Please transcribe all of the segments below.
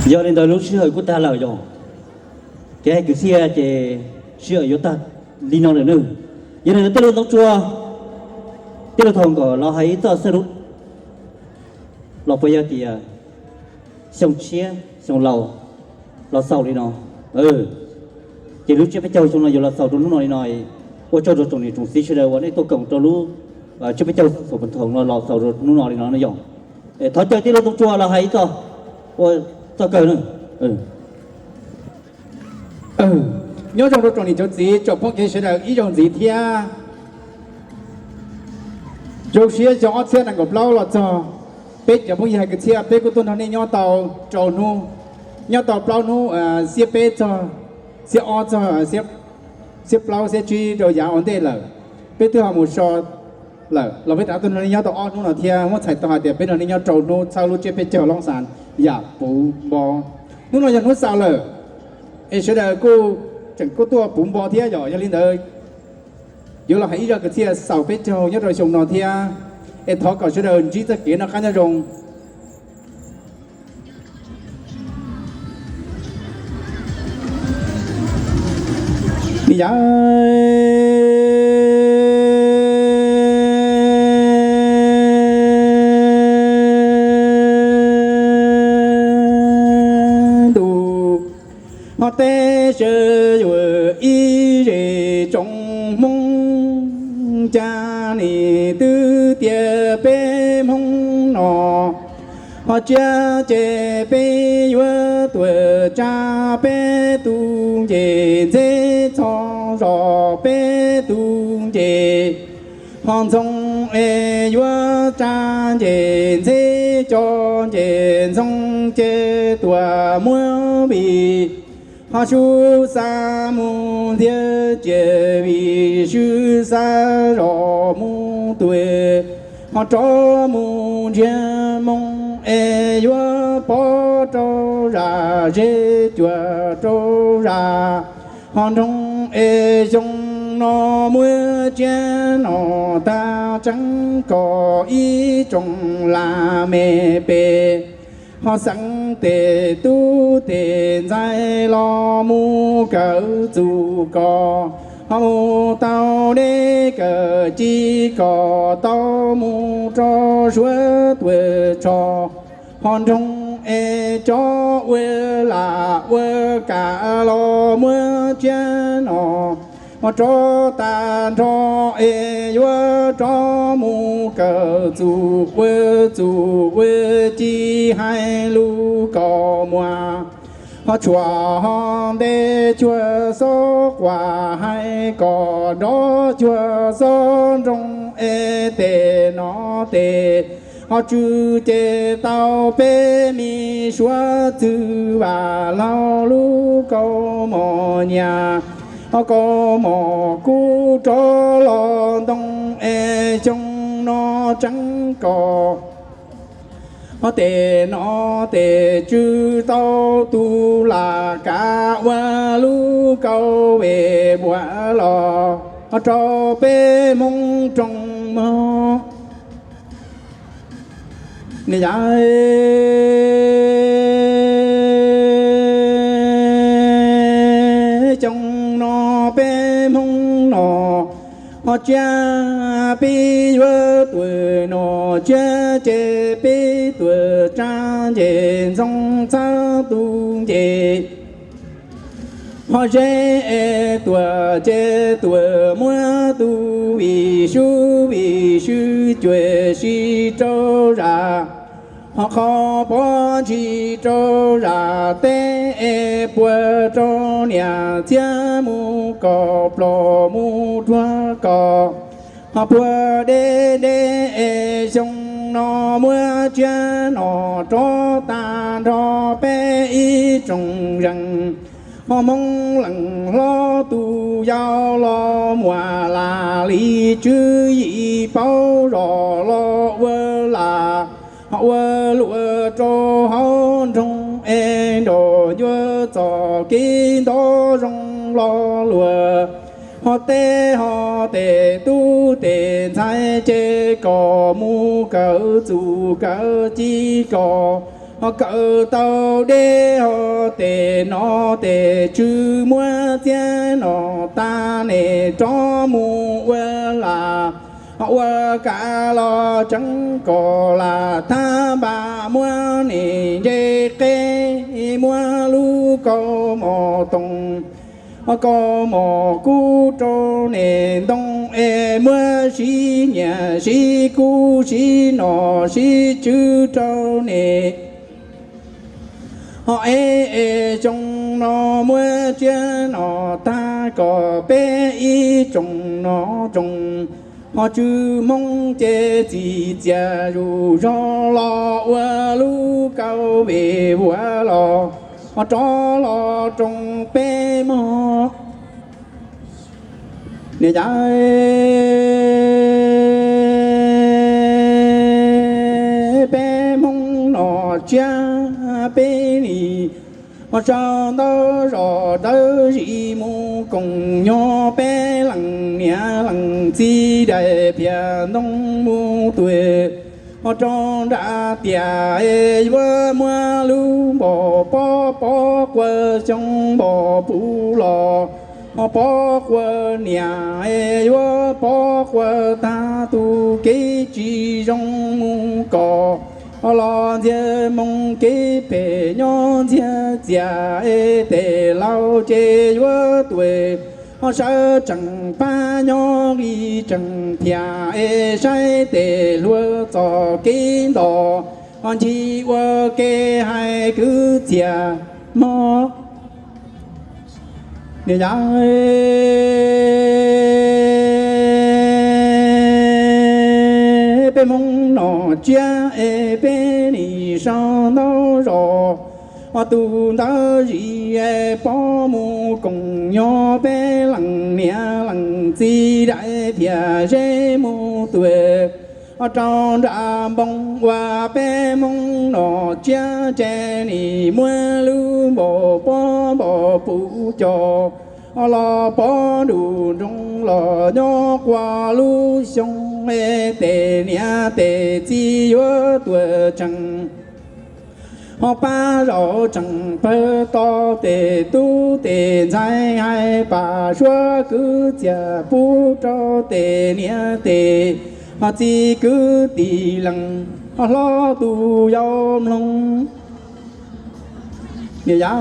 Yog li ntawd lub sij hawm kuj tag lawm yog, kev hais kwv txhiaj ces sij hawm yuav tag li no lawm nawb. Yog li ntawd tej lub ntoo tsua, tej lub thaum nkawd los hais ib txoj xab lub los puas yog tias xyoo tshiab xyoo laus los xaus li no. Ces lub tsiab peb caug xyoo no yuav los xaus rau hnub no li no. Ua tsaug rau tsoom niam tsoom txiv sawv daws uas nej tuaj koom rau lub tsiab peb caug xyoo no los xaus rau hnub no li no yog. Thov caw tej lub ntoo tsua los hais ib txoj, ua txoj kawg na. Nyob zoo rau tsoom niam tsoom txiv tsoom phooj ywg sawv daws ib zaug ntxiv thiab. Zoo siab xyoo ob txhiab nees nkaum plaub los txog, peb cov phooj ywg hais kwv txhiaj peb kuj tuaj nrog nej nyob tau rau hnub, nyob tau plaub hnub, xiab peb txog, xiab ob txog, xiab plaub xiab tsib rau yav ua ntej lawm. Peb twb ho mus so lawm los peb rov tuaj nrog nej nyob tau ob hnub no thiab. Muab txhais tau hais tias peb nrog nej nyob rau hnub txhawb lub tsiab peb caug loob xas yam puv npo. Hnub no yog hnub xaus lawm, es sawv daws kuj tseem kuj tuaj puv npo thiab yom. Yog li ntawd yuav los hais ib zaj kwv txhiaj xaus peb caug nyob rau xyoo no thiab, es thov kom sawv daws ntsib txoj kev noj qab nyob zoo. Ni yav ntuj, ho tej sawv yuav ib zej tsoom Hmoob, cas nim twb tias peb Hmoob no ho tsiab ces peb yuav tuaj tsa peb tus ncej ntxheb txho zos peb tus ncej ho ntxhoo es yuav tsa ncej ntxheb cov ncej ntxhoo ces tuaj muab vij ho sub xab mus ntiag ciaj vij sub xab zos mus tuaj ho rov mus nrhiav moo es yuav pov rau zaj zeb cuam rau zaj ho nroo es xyoo no muab tsiab no tag tseeb kom ib tsoom laj mej pem ho xeeb tes tub tes ntxhais los mus kawm txuj kom ho mus tau deb kawm ci kom tau mus rau suav tuaj tso ho nroo es cov ua lam ua kam los muab tsiab no ho rov tag nrho es yuav rov mus kawm txuj ua txuj ua ci hais lus kom muag ho tshuaj ho nte cuag xob quaj hais kom nrov cuag xob nroo es tej no tes ho tswv ces tau peb me suav txwv vam laug lub kaus mom nyas ho kaus mom kub rov los ntoo es xyoo no tseeb kom ho tej no tes tswv tau tus lam kav ua lub kaus vej npuas los ho rau peb Hmoob rooj mog. Ni yav xyoo no peb Hmoob no ho tsiab peb yuav tuaj no tsiab ces peb tuaj tsa ncej ntxhoo txhawb tus ncej ho zeb es tuaj ces tuaj muab tus vij sub vij sub cuam sib rau zaj ho qhov pov ntsis rau zaj teb es puag rau niam txiab mus kom plom mus ruag kom ho puag deb deb es xyoo no muab tsiab no rov tag nrho peb ib tsoom zeej ho Hmoob leej hlob tus yau los muaj lam li tswv yim paub zos los ua lam ho ua luam rau hauv nroog es nrog ncua txoj kev nto zoo lo luam ho teb ho tej tub tej ntxhais ces kom mus kawm txuj kawm ci kom Kawm tau deb ho tes no tes tsw muab txiab no tag, nim rov mus ua lam ua kav los tseev kom lam thab npam, muab nim nce qeb, muab lub kaus mom toom kaus mom kub rau nim ntoo es muab sib nyiam sib kub sib nom sib tsw rau nim. Ho eb es xyoo no muab tsiab no tag kom peb ib tsoom nom tsoom ho tsw Hmoob ces txiv txias zuj zog los ua lub kaus vim vuav los ho rov los roos peb mog. Niam yau, peb Hmoob nom tsiab peb nim ho sau ntau zos dawb zis mus koom nyob peb leej niam leej txiv daim phiaj ntoo mus tuam ho rau nram tiaj es yuav muab lub npom pob pob quav xyoo npom puv los ho pob quav niam es yuav pob quav tag tus kev tsis zoo mus kom ho los ntxiag moo kev phem nyob ntxiag txias es tes laus ces yuav tuam ho sawv tseem pab nyob nqis tseem phiaj es saib tes hluas txoj kev nto ho ncig ua ke hais kwv txhiaj mog. Niam yau, peb Hmoob nom tsiab es peb nim sau ntau zos ho tus ntawd zis es pob mus koom nyob peb leej niam leej txiv daim phiaj zeb mus tuam ho rau nram npoo uas peb Hmoob nom tsiab ces nim muab lub npom pob npom puv cos ho los pob ntuj nroos los nyob qua lub xyoo es tes niam tes txiv yuav tuam tseem ho pab zaum tseem pawg tau tes tub tes ntxhais hais pam suab kwv txhiaj pub rau tes niam tes ho txiv kwv tij leej ho hlob tus yau mloog. Niam yau,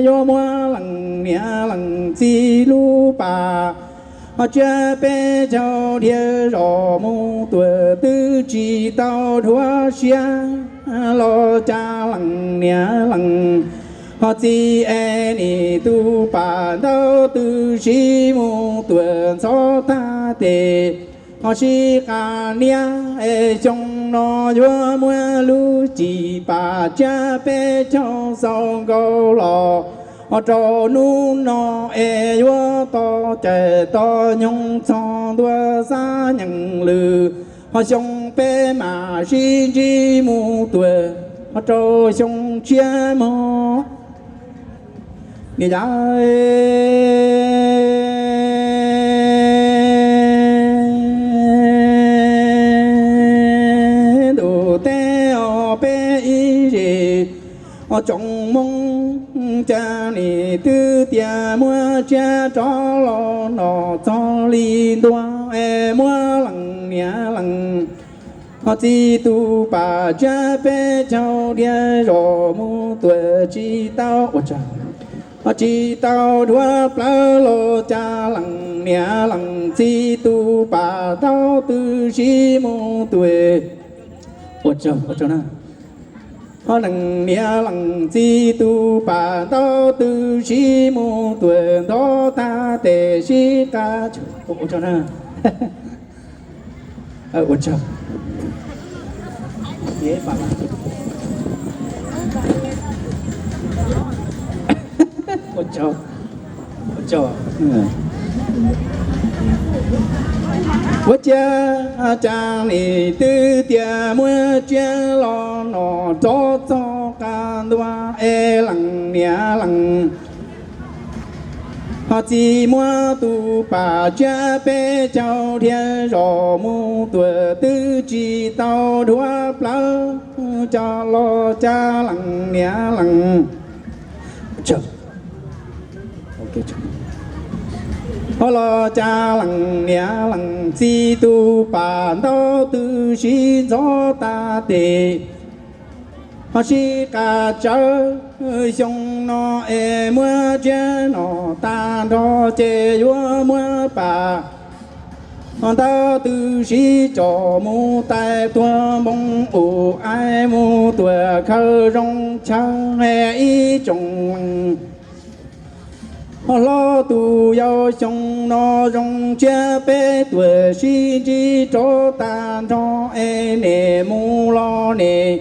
yuav muab leej niam leej txiv lub pas ho tsiab peb caug dhia zos mus tuam twb tsis tau dhuav siab los cas leej niam leej ho txiv es nim tus pas ntau twb sib mus tuam ntxhov tag tes ho sib qas niab es xyoo no yuav muab lub cim pas tsiab peb caug xaus nkaus los ho rau hnub no es yuav tos cais tos nyoog txog ntua xab nyeem lwm ho xyoo peb mam sib ntsib mus tuam ho rau xyoo tshiab mog. Niam yau, ntuj teb os peb ib zes os tsoom Hmoob, cas nim twb tias muab tsiab rov los no txog li ntua es muab leej niam leej ho txiv tus pas tsiab peb caug dhia zos mus tuam tsis tau ua tsaug, ho tsis tau dhuav plawv los cas leej niam leej txiv tus pas ntau twb sib mus tuam ua tsaug, ua tsaug na. Ho leej niam leej txiv tus pas ntau twb sib mus tuam ntxhov tag tes sib qas ua tsaug na. Ua tsaug. Ua tsaug. Ua tsaug. Ua cas cas nim twb tias muab tsiab los no rov txog qas ntua es leej niam leej Ho txiv muab tus pas tsiab peb caug dhia zos mus tuam twb tsis tau dhuav plawv, cov los cas lees niam lees, ho los cas lees niam lees txiv tus pas ntaub twb sib ntxov tas tes. Ho sib qas tsawv xyoo no es muab tsiab no tag nrho ces yuav muab pas ho ntaub twb sib tso mus tais tuag npoo ub aib mus tuam khaws zoo chaw ib tsoom leej. Ho hlob tus yau xyoo no zoo tsiab peb tuam sib ntsib rov tag nrho es nim mus los nim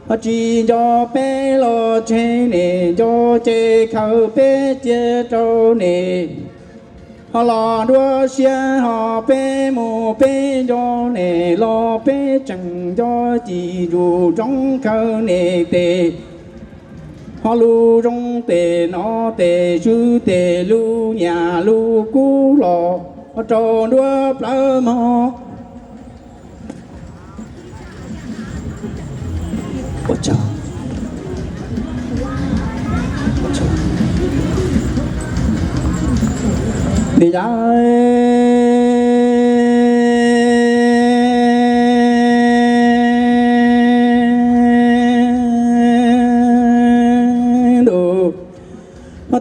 ho tsis nco peb los tseg, nim nco ces khaws peb cia rau nim ho los nruab siab, ho peb mus peb nco nim los peb tseem nco, cim ntsus ntsoov khaws nim tes. Ho lus zoo tes no tes swb tes lus nyiam lus kub los rau nruab plawv mog. Nim yav ntuj,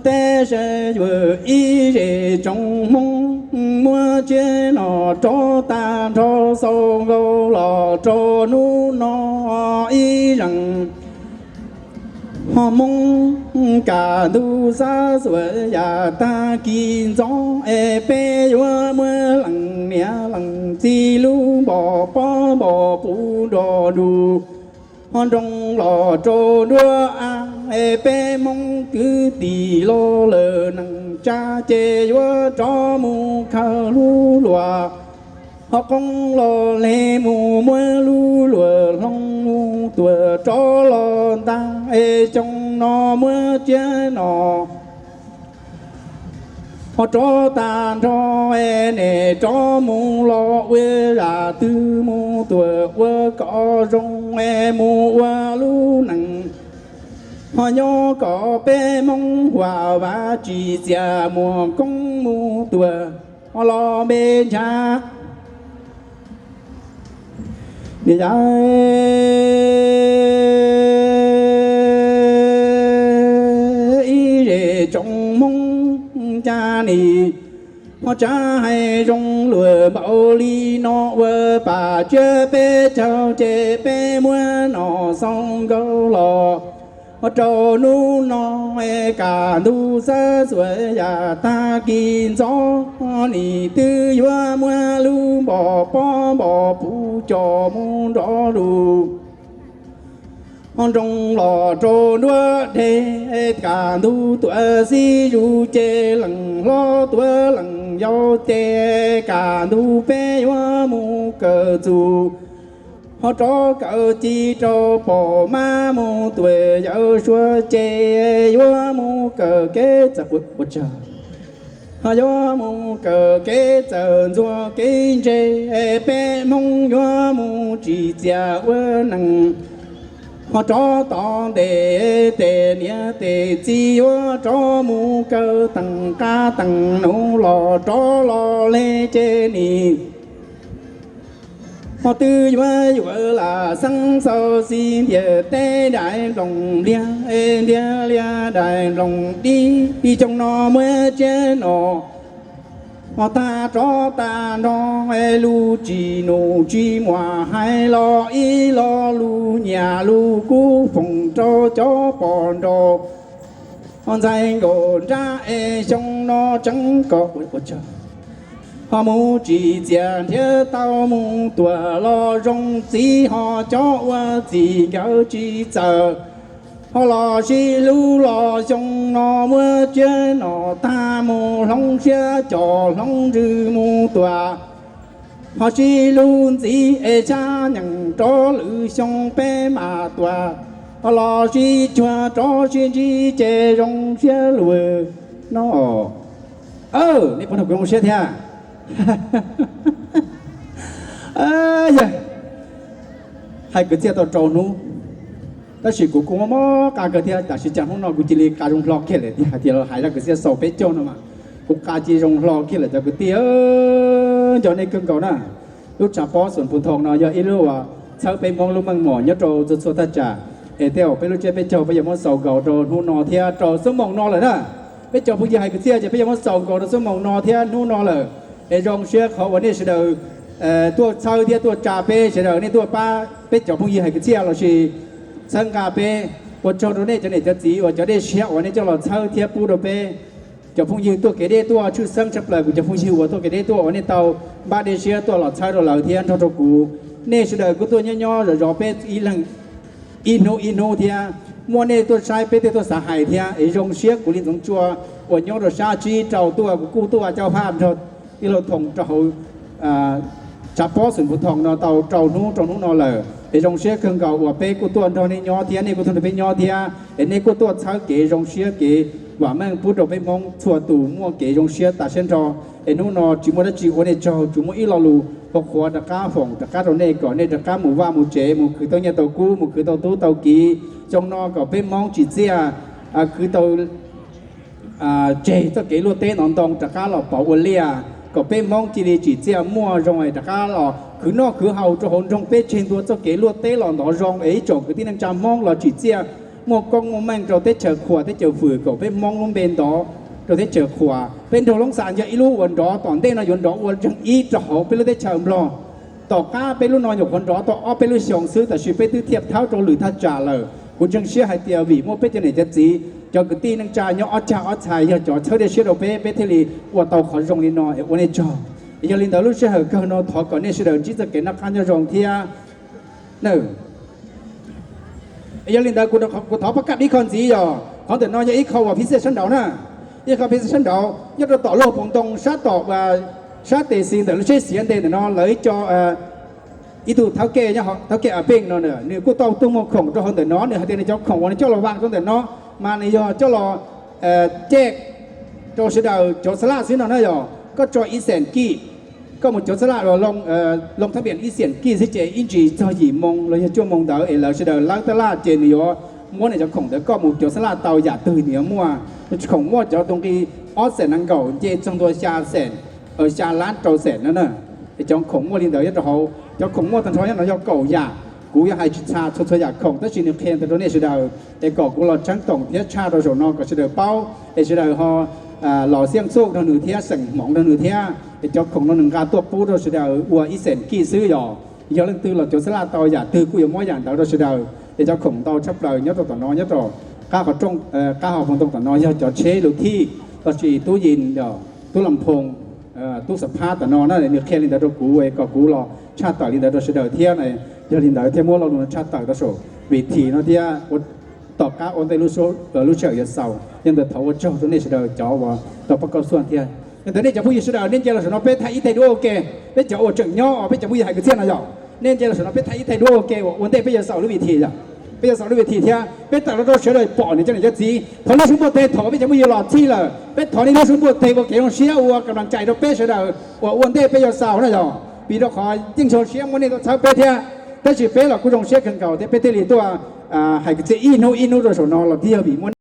tej sawv yug ib zej tsoom Hmoob muab tsiab no rov tag nrho xau nkaus los rau hnub no ib zaug. Ho Hmoob kaj ntug xav xuam yam tag kis ntxov es peb yuav muab leej niam leej txiv lub npom pob npom puv nrog nrug ho nroo los rau nruab av es peb Hmoob kwv tij los lawm neej tsa ces yuav rov mus khaws lub luam ho qoob los le mus muab lub luam hloov mus tuam rov los ntag es xyoo no muab tsiab no ho rov tag nrho es nim rov mus los ua zam twg mus tuam ua kom zoo es mus ua lub neej ho nyob kom peb Hmoob huam vam tsim txiaj muaj koob mus tuam ho los npe ncha nim yav ib zej tsoom Hmoob ca nim ho tsav hais zoo luag npaum li no ua pas tsiab peb caug ces peb muab no xau nkaus los ho rau hnub no es kaj ntug xav xuam yam tag kis ntxov nim twb yuav muab lub npom pob npom puv cos mus nrov lug ho nroo los rau nruab deg kaj ntug tuam xib zus ces leej hlob tuam leej yau ces kaj ntug peb yuav mus kawm txuj ho rov kawm ci rau pom mab mus tuam yawm suav ces yuav mus kawm kev txawj ua tsaug ho yuav mus kawm kev txawj ntxuag kev ntse peb Hmoob yuav mus tsim txiaj ua neej ho rov tom ntej tes niam tes txiv yuav rov mus kawm teej qab teej num los rov los le ces nim ho twb yuav yuav lam xeeb xaus xis ntiag teb daim nplooj liag ntiag liag daim nplooj dib xyoo no muab tsiab no ho tag rov tag nrho lus tsis num tsis muaj hais los ib lo lus nyiam lus kub foom rau cov pom nraug ho ntxhais nkaum nrab es xyoo no tseeb kom ua tsaug ho mus tsim txiaj nrhiav tau mus tuam los zoo txiv ho cov ua txij nkawm tsis txawj ho los sib hlub los xyoo no muab tsiab no tag mus hloov siab coj hloov ntsws mus tuam ho sib hlub ntxiv es xya nyeem rov lwm xyoo peb mam tuam ho los sib cuag rov sib ntsib ces zoo siab lug no Nej puas nrog kuv zoo siab thiab? Yog hais kwv txhiaj tau rau hnub, tab sis kuv kuj mob mob qa kawg thiab, tam sim no hnub no kuv cia li qa zoo hlo kiag lawm tiag, hais tias los hais zaj kwv txhiaj xaus peb caug no mas kuv qa cia zoo hlo kiag lawm cov kwv tij. Nco nej kawg nkaus na. Lub tshav pob xoom phu thoo no yog ib lub uas txhawb peb Hmoob lub meej mom nyob rau txhua txhua thaj tsam, es tej zaum peb lub tsiab peb caug peb yuav muab xaus nkaus rau hnub no thiab rau xuab moos no lawm na. Peb cov phooj ywg hais kwv txhiaj ces peb yuav muab xaus nkaus rau xuab moos no thiab hnub no lawm. Es zoo siab qhov uas nej sawv daws tuaj txhawb thiab tuaj tsa peb sawv daws, nej tuaj pab peb cov phooj ywg hais kwv txhiaj lossis txhawb nqa peb. Ua tsaug rau nej cov niam cov txiv uas cov dej siab uas nej coj los txhawb thiab pub rau peb cov phooj ywg tuaj kev deb tuaj. Tshwj xeeb tshaj plaws kuv cov phooj ywg uas tuaj kev deb tuaj uas nej tau npaj dej siab tuaj los txhawb rau lawv thiab nrog rau kuv. Nej sawv daws kuj tuaj nyob nyob zov zov peb ib leeg ib hnub ib hnub thiab, muaj nej tuaj saib peb thiaj tuaj xav hais thiab. Es zoo siab kuv li Ntxoov Tsua uas nyob rau sab tsib rau tuaj, kuv kuj tuaj coj phaj nrog tij laug Thoo rau hauv tshav pob xoom phu thoo no tau rau hnub rau hnub no lawm. Es zoo siab kawg nkaus uas peb kuj tuaj nrog nej nyob thiab nej kuj tuaj nrog peb nyob thiab, es nej kuj tuaj txhawb kev zoo siab kev vam meej pub rau peb Hmoob txhua tus muaj kev zoo siab tas siab nrho. Es hnub no tsis muaj dab tsi ua nej tsaug, tsuas muaj ib lo lus qhuav qhuav rov qab foom rov qab rau nej kom nej rov qab mus vaj mus tsev, mus khwv tau nyiaj tau kub, mus khwv tau tub tau kiv. Xyoo no kom peb Hmoob tsim txiaj khwv tau tseg txoj kev luaj teb ntov ntoo rov qab los pauv ua liaj, kom peb Hmoob cia li tsim txiaj muaj zoo es rov qab los khwv noj khwv haus rau hauv nroog peb tseg ntua txoj kev luaj teb los ntov zoo es ib tsoom kwv tij neej tsa Hmoob los tsim txiaj muaj koob muaj meej rau teb chaws qhuas teb chaws fwm, kom peb Hmoob lub npe ntov rau teb chaws qhuas. Peb nroog Loob Xas yog ib lub uas nrov tom ntej no yuav nrov ua ntseeg ib rau hauv peb lub teb chaws Nplog. Tom qab peb lub no nyuam qhuav nrov tau ob peb lub xyoo xwb, tab sis peb twb thiaj thawb rau lwm thaj tsam lawm. Kuv ntseeg siab hais tias vim muaj peb cov niam cov txiv, cov kwv tij neej tsa nyob ob cag ob txhais yog cov txhawb dej siab rau peb, peb thiaj li ua tau qhov zoo li no es ua nej tsaug. Yog li ntawd lub sij hawm kawg no thov kom nej sawv daws ntsib txoj kev noj qab nyob zoo thiab. Yog li ntawd kuv thov pab kaj dib kho ntxiv yog qhov ntawm no yog ib qho uas phiv xiaj sab nraud na, ib qho phiv xiaj sab nraud nyob rau tom lub poos ntoo sab tom, sab tes xis ntawm lub tsheb xiav nte ntawm no lawv ib co ib tug thawj ke, thawj ke a peej no nws kuj tau tuaj muag khoom rau hauv ntawm no, nws hais tias nws cov khoom uas nws coj los vam rau ntawm no mas nws yog coj los caj rau sawv daws cov xa laj xwb no na. Yog koj tso ib xees kij, koj mus cov xa laj loo thab piam ib xees kij xwb ces ib ntsis txog yim moo los yog cuaj moo ntawd es lawv sawv daws lawb tab laj ces nws yuav muab nws cov khoom ntawd, koj mus cov xa laj tau yam twg nws yuav muaj. Khoom muaj cov tus nqi ob xees nees nkaum nce txog ntua xya xees, xya lab rau xees no na. Es cov khoom muaj li ntawd nyob rau hauv, cov khoom muaj tag nrho nyob no yog kaum yam. Kuv yuav hais tsis txha txhua txhua yam khoom tab sis nws qhia ntawd rau nej sawv daws es kom kuv los tshawb toom thiab tshaj rau saum no kom sawv daws paub es sawv daws ho los xiaj txuj rau nws thiab xeem hmoov rau nws thiab. Es cov khoom no nws nqa tuaj pub rau sawv daws ua ib xees kij xwb yog. Yog leej twg los cov xa laj tau yam twg kuj yuav muab yam ntawd rau sawv daws. Es cov khoom ntau tshaj plaws nyob rau tom no, nyob rau qab qhov rooj, qab hauv poos ntoo tom no yog cov tsheb lus thij los sis tub yis, tub las phoos, tub xav phab tom no na, nws qhia li ntawd rau kuv es kom kuv los tshaj tawm li ntawd rau sawv daws thiab. Yog li ntawd thiaj muab lo lus no tshaj tawm rau saum vim thim no thiab ua tom qab ua ntej lub sij hawm yuav xaus. Yog ntawd thov ua tsaug rau nej sawv daws cov uas tau pab kauj xuaj thiab. Yog ntawd nej cov phooj ywg sawv daws nej nce los saum no peb thaij ib thaij duab ua ke. Peb cov uas tseem nyob os, peb cov phooj ywg hais kwv txhiaj no yog nej nce los saum no peb thaij ib thaij duab ua ke uas ua ntej peb yuav xaus lub vim thim yog, peb yuav xaus lub vim thim thiab peb tawm los rau sawv daws pom nws cov niam cov txiv. Thov nej sub npuaj teg, thaum peb cov phooj ywg los txhij lawm peb thov nej lub sub npuaj teg ua kev zoo siab ua kam nam cais rau peb sawv daws uas ua ntej peb yuav xaus na yog. Vim rau qhov yeej zoo siab muaj nej tuaj txhawb peb thiab, tab sis peb los kuj zoo siab kawg nkaus thiab peb thiaj li tuaj hais kwv txhiaj ib hnub ib hnub rau saum no los thiaj yog vim muaj